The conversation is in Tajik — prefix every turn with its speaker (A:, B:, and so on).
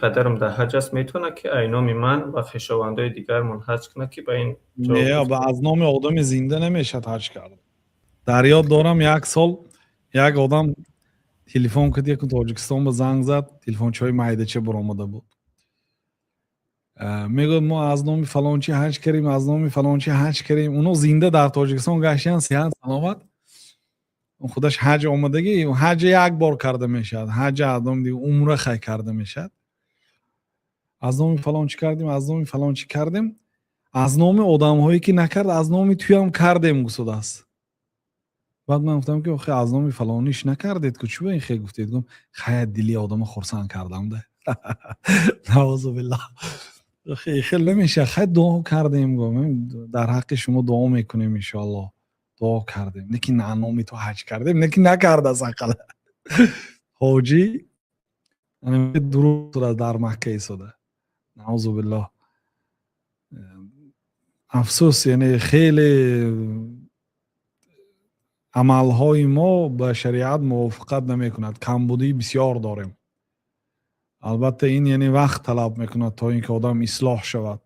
A: Падарам дар ҳаҷ аст, метавонад, ки ай номи ман ва хешовандои дигармон ҳаҷ кунад, ки ба ин
B: Не, аз номи одами зинда намешавад ҳаҷ кард. Дар ёд дорам, як сол як одам телефон кард, яку Тоҷикистон ба занг зад, телефончаҳои майдача баромада буд. Мегӯяд, мо аз номи фалончи ҳаҷ кардем, аз номи фалончи ҳаҷ кардем. Оно зинда дар Тоҷикистон гаштиянд, сиҳат саломат. Худаш ҳаҷ омадагӣ, ҳаҷ як бор карда мешавад, ҳаҷ аз номи умра хай карда мешавад. Аз номи фалончи кардем, аз номи фалончи кардем, аз номи одамҳое ки накард, аз номи туям кардем, гусудааст. Баъд ман гуфтам, ки охе, аз номи фалониш накардед ку, чӣ ба ин хел гуфтед? Гум, хая, дили одама хурсанд кардам да. Наузу биллаҳ, хел намешавад. Хай, дуо кардем, гум, дар ҳаққи шумо дуо мекунем, иншоаллоҳ, дуо кардем, лекин на номи ту ҳаҷ кардем, лекин накардааст. Ақала ҳоҷӣ дуруст дар Макка истода, наузу биллоҳ. Афсӯс, яъне хеле амалҳои мо ба шариат мувофиқат намекунад, камбудии бисёр дорем. Албатта, ин яъне вақт талаб мекунад, то ин ки одам ислоҳ шавад.